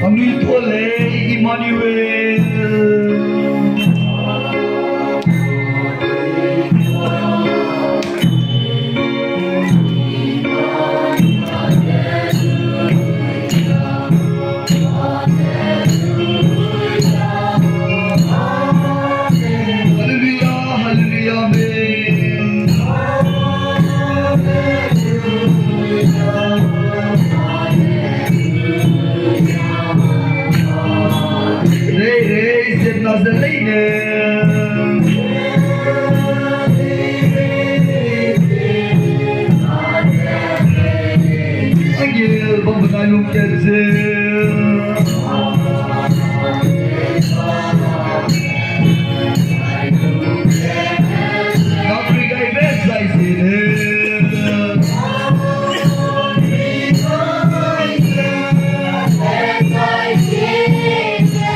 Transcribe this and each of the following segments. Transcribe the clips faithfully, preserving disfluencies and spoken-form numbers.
Anui tuâ lei Emmanuel. Hallelujah, hallelujah, amen. Rei, rei, zep na ze leine. Angel bam benai lungkat ze. Africa ibe zai zene.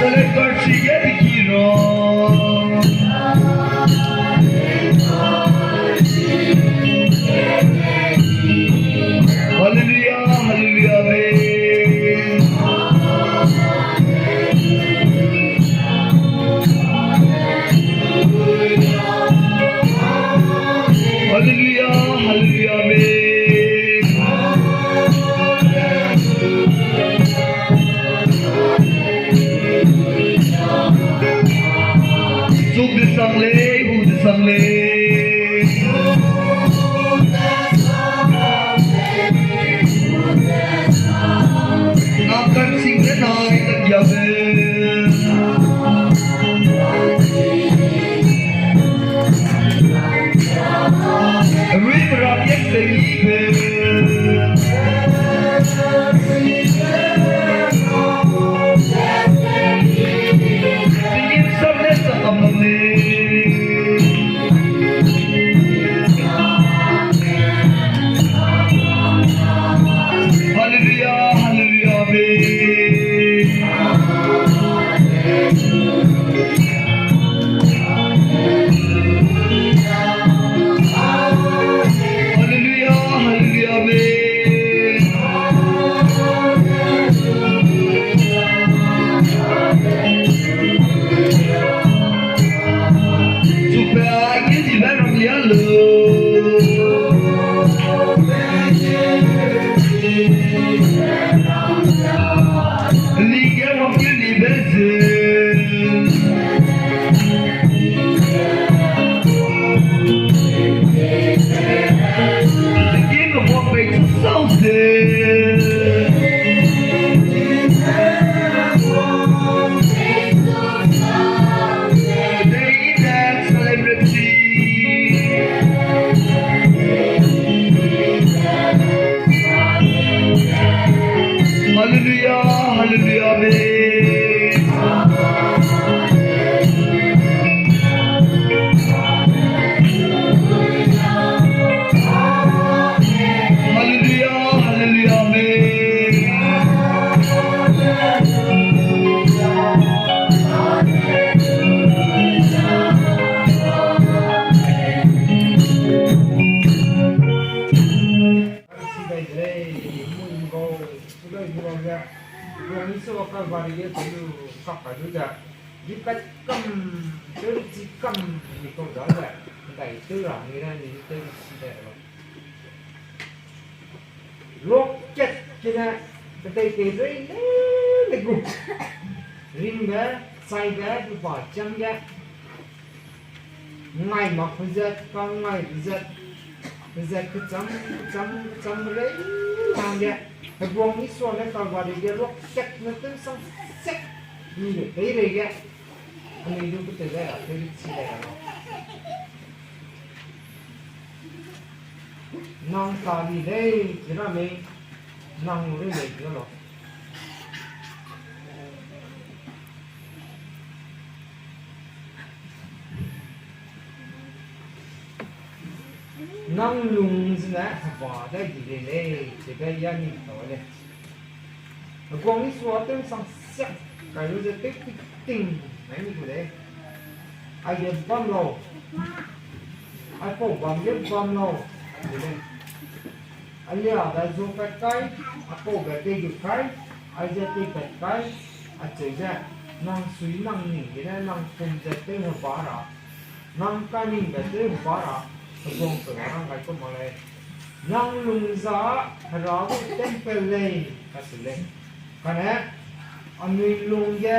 Select card chige dikira. Hallelujah, hallelujah, amen. Hallelujah, hallelujah, amen. Zuk desang lei, hu desang lei. Nang kan sing de nai kan ya ze. Rim ram yak ze ni be. Singin sam ne sa kam ne. Hallelujah, hallelujah, amen. Hallelujah, hallelujah, amen. Zupe a ge di bai ram lia lo. Li ge wang ge li be ze. The King of all faith, so says. They that celebrity. Hallelujah, hallelujah, amen. Hallelujah, hallelujah, amen. Sidai de lei, mui mgau, sidai mgau ge, rong ni se wa Calvary ge telu kap kai lu ze, gipat kam, telu chi kam, ni kau da ze, ndai Tew ra hangge ne anui tew si dai ra. Luakat gene, kedei kei rei leine gu. Ringbe, chaibe, gu ba cham ge. Ngai mak pezat, kang ngai pezat, pezat kecham, kecham, kecham rei hangge. Heguang Isua ne Kalvari ge luakat ne tew sang sek. Ni le pei rei ge. Anui du ketei dai ra, tew chi dai ra. Nang ta di lei, chi ra mei, nang lu rei lei, chi ra lo. Nang lung zene heba dai di lei lei, chibe ya ni tau lei. Heguang Isua tew sang siak kai lu ze tew ting ting nai ni gu lei. Aige bam lau. Aipau bam ge bam lau. Aige lei. Alia da zu pat kai, aipau ge tei gu kai, aize tei pat kai, acheu ze, nang sui nang ning gene nang kum ze tew heba ra, nang kaningbe tew heba ra, heguangpeu a rang gai ku mak lei. Nang lung za Hera gu temple lei, kacheu lei. Kane, anui lung ge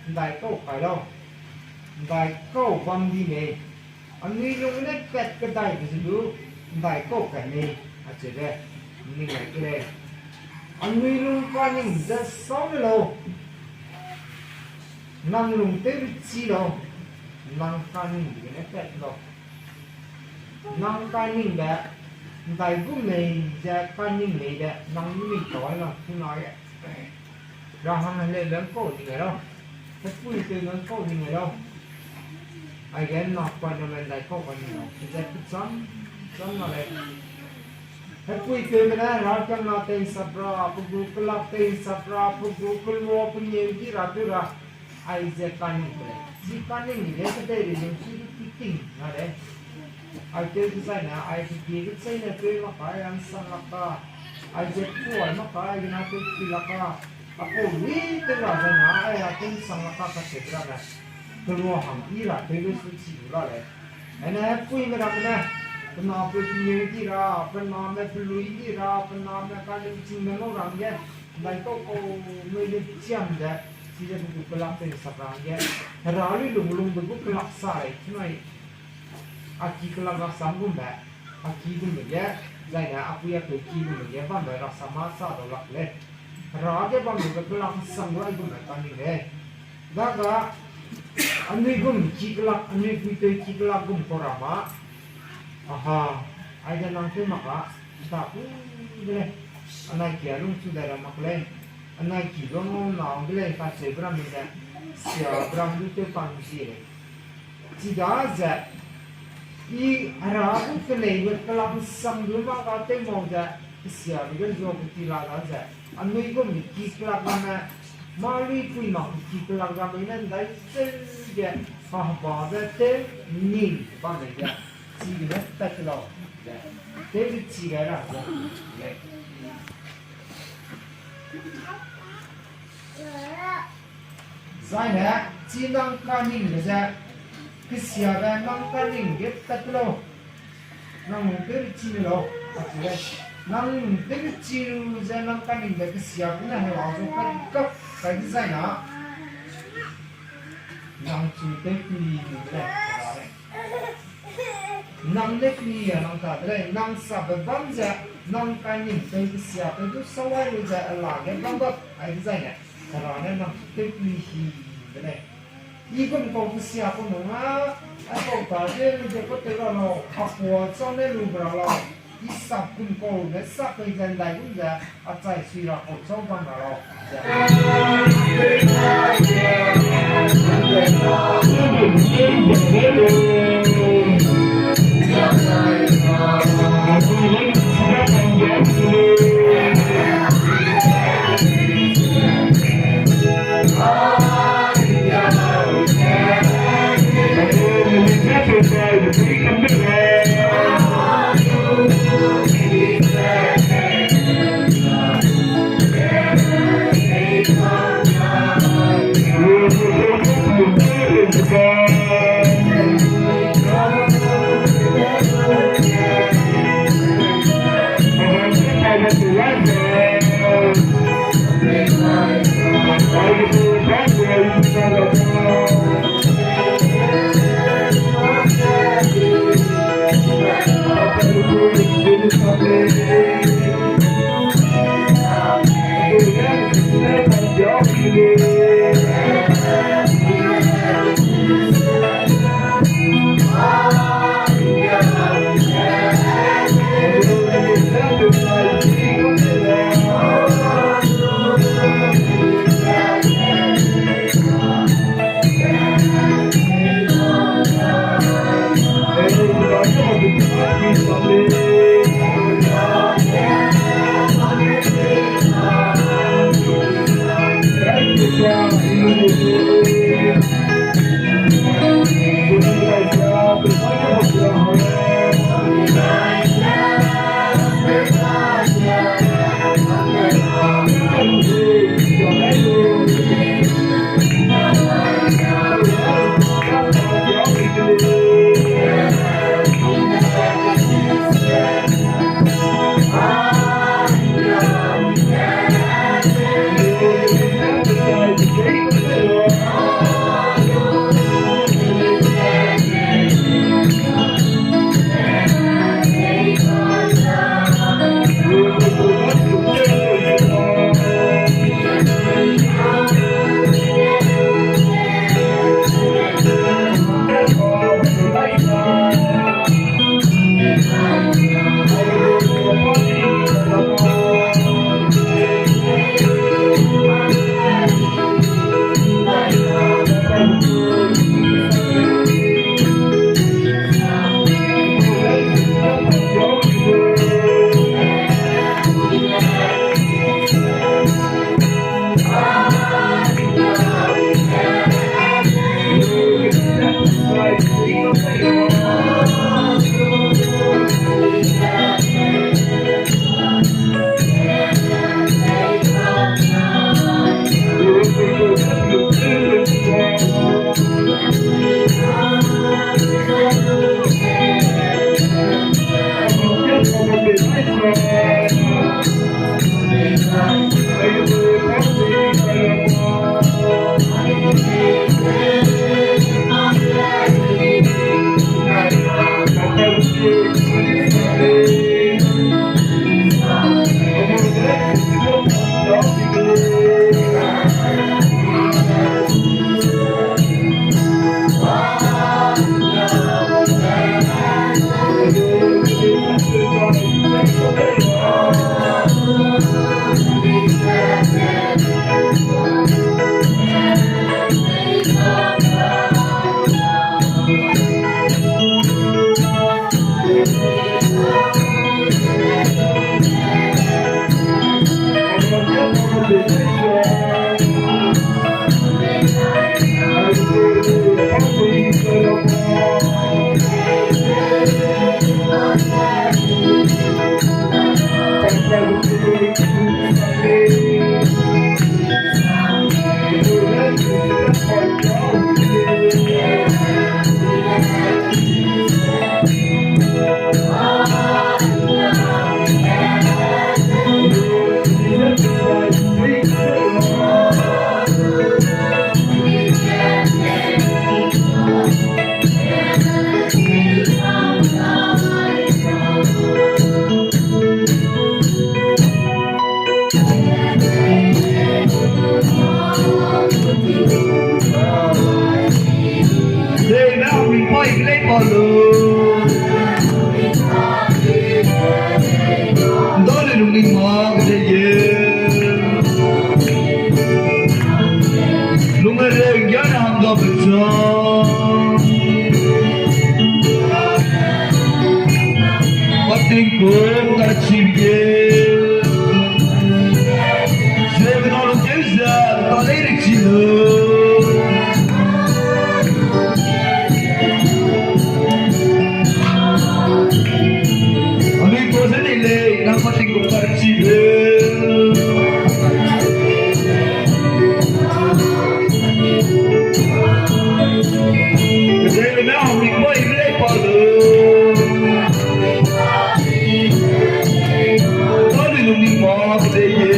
ndaikau kai lau, ndaikau bam di mei. Anui lung ne pat kedaibe ze du, ndaikau kai mei, acheube, ning gai ke lei. Anui lung kaning ze sau le lau. Nang lung tew chi lau, nang kaningbe gene pat lau. Nang kaningbe, ndai gu mei ze kaning mei de, nang ning tau ai nang kuna ge. Ra hang heleu le ngkau ning ai lau. Hepui tew ne ngkau ning ai lau. Aige na pa ne me ndaikau kaning lau. Ze kecham, cham na lei. Hepui tewme ne herakiangna tei sap ra, pe gu kelak tei sap ra, pe gu kelua pe ngeu di ra tew ra. Aize kaning ku lei. Chi kaning ge kedei rei lungchi du pi ting na lei. Ai tew dezaine, ai pe kie kecheîne tew mak kai, a nsang lak ta. Aize puai mak kai, aigene tew pi lak ta. Apau lui tew ra zaine, ai a tew nsang lak ta kacheube ramme. Kelua hang i ra tew lu su chi lu la lei. Aine puime ramme ne, pe napeu pe ngeu di ra, pe name pe lui di ra, pe name kaningchingme ngau ra hangge, ndaikau kau mei le chiam ze, chize pe gu kelak tei sap ra hangge, Hera lui lung lungbe gu kelak sa lei, chunai, a ki kelak rasam gumbe, a ki gumbe ge, zaine a pui a peu ki gumbe ge bambe rasam a sa dau lak lei. Hera ge bambe kelak nsang du aigumbe kaning lei. Daga, anui gum ki kelak, anui pui peu ki kelak gum kau ra ma. Aha, aide nang tew mak a, nta ku de lei. Anai ki a lungchu dai ra mak lei. Anai ki du ngau nau de lei, kacheube ramme ze. Sia gram du tew pang zi lei. Chidaze, i Hera gu keneibe kelak nsang du mâ ga tew mau ze, kesiabe ge zua keti la daze, anui gum ki kelak ramme, mâ luipui mak ki kelak ramme ne ndai zeu ge, pa hebabe tew ning bam lei ge, chigene tat lau, ze, tew de chi gai ra ze, lei. Zaine, chi nang kaningbe ze, kesiabe nang kaning ge tat lau. Nang lung tew chi ne lau, acheu lei. Nang lung tew chi lu ze nang kaningbe kesiabe ne hela zu kai kak kai dezaine. Nang chu tew pui lu de lei, Hera lei. Nang ne pui a nang ta de lei, nang sabe bam ze, nang kaning tew kesiabe du sawai lu ze hela ge bam bam kai dezaine. Hera ne nang chu tew pui hi de lei. I gum kau kesia ku nung a, aipau ta ze lu ze ku tew ra lau, apua chau ne lu be ra lau. I sap gum kau ne sap pei ze ndai gum ze, achai sui ra kau chau bam ra lau. Lei na mi pai lei pa lu. Dale lungning ma de ye. Lung re ngia na hangga becha. Pating ko ta chige. Zebena lu keu ze ta lei ri chi lu. Anui ko ze ni lei, nang pating ko ta ri chi lu. Kedei le me hang ning bai lei pa lu. Dale lungning ma kedei ye.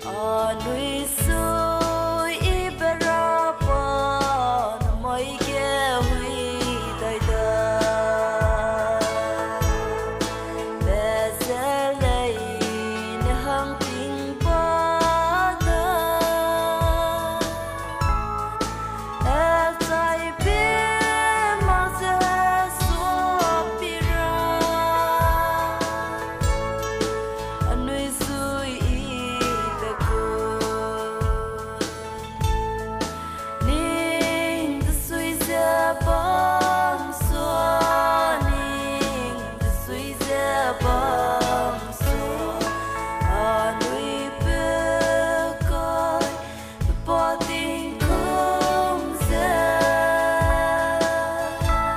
Anui sui i bera pa, namai ge hui dai da. Pe ze lei ne hang ting pa da. Hechai pe mak ze sua pi ra. Anui sui i pe ku. Ning de sui ze bam sua, ning de sui ze bam